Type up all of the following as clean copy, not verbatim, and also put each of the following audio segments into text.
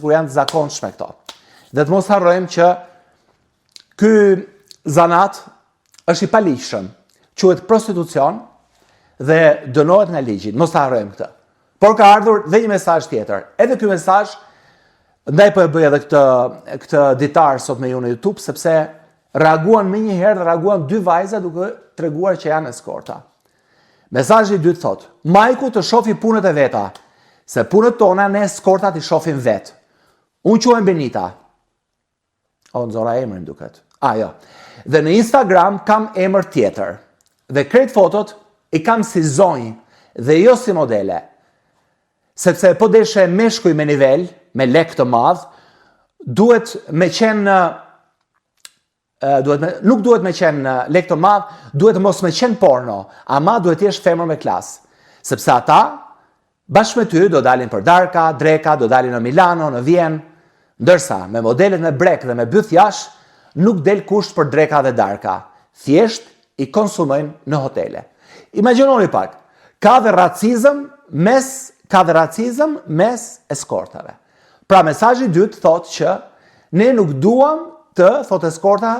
Kur janë të zakonshme këto. Dhe të mos harrojmë që ky zanat është i paligjshëm, quhet prostitucion dhe dënohet nga ligji, mos ta harrojmë këtë. Por ka ardhur dhe një mesazh tjetër. Edhe ky mesazh ndaj po e bëj edhe këtë këtë ditar sot me ju në YouTube sepse reaguan menjëherë dhe reaguan dy vajza duke treguar që janë eskorta. Mesazhi i dytë thotë, Majku të shofi punët e veta, se punët tona ne eskortat i shofim vetë. Unë quhem Benita. O, nxora emrin duket. A, jo. Dhe në Instagram kam emër tjetër. Dhe krejt fotot i kam si zonjë dhe jo si modele. Sepse po deshe meshkuj me nivel, me lek të madh, duhet me qenë duhet me, nuk duhet me qenë lek të madh, duhet të mos me qenë porno, ama duhet të jesh femër me klas. Sepse ata bashkë me ty do dalin për darka, dreka, do dalin në Milano, në Vjenë, ndërsa me modelet me brek dhe me byth jashtë, nuk del kush për dreka dhe darka. Thjesht i konsumojnë në hotele. Imagjinoni pak, ka dhe racizëm mes ka dhe racizëm mes eskortave. Pra mesazhi i dytë thotë që ne nuk duam të, thotë eskorta,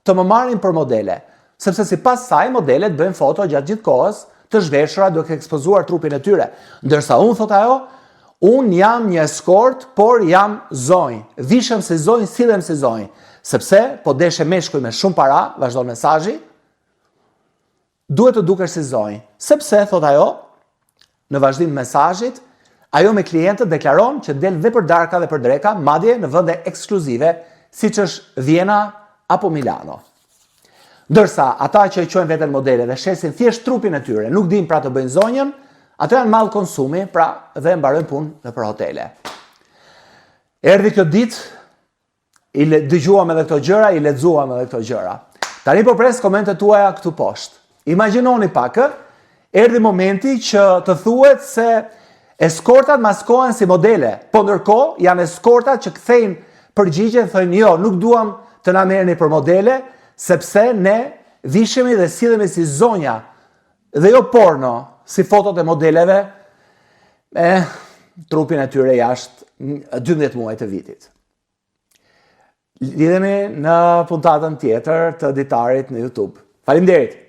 të më marrin për modele, sepse sipas saj modelet bëjnë foto gjatë gjithë kohës të zhveshura duke ekspozuar trupin e tyre. Ndërsa unë thotë ajo, unë jam një eskort, por jam zonjë. Vishem si zonjë, sillem si zonjë, sepse po deshe meshkuj me shumë para, vazhdon mesazhi, Duhet të dukesh si zonjë, sepse, thotë ajo, në vazhdim të mesazhit, ajo me klientët deklaron që del dhe për darka dhe për dreka, madje në vende ekskluzive, siç është Vjena apo Milano. Ndërsa ata që e quajnë veten modele dhe shesin thjesht trupin e tyre, nuk dinë pra të bëjnë zonjën, ato janë mall konsumi, pra dhe mbarojnë punë nëpër hotele. Erdhi kjo ditë I le, dëgjuam edhe këto gjëra, i lexuam edhe këto gjëra. Tani po pres komentet tuaja këtu poshtë. Imagjinoni pak, ë, erdhi momenti që të thuhet se eskortat maskohen si modele, po ndërkohë janë eskortat që kthejnë përgjigjen, thonë jo, nuk duam të na merrni për modele, sepse ne vishemi dhe sillemi si zonja dhe jo porno, si fotot e modeleve me trupin e tyre jashtë 12 muaj të vitit. Lidhemi në puntatën tjetër të ditarit në YouTube. Faleminderit!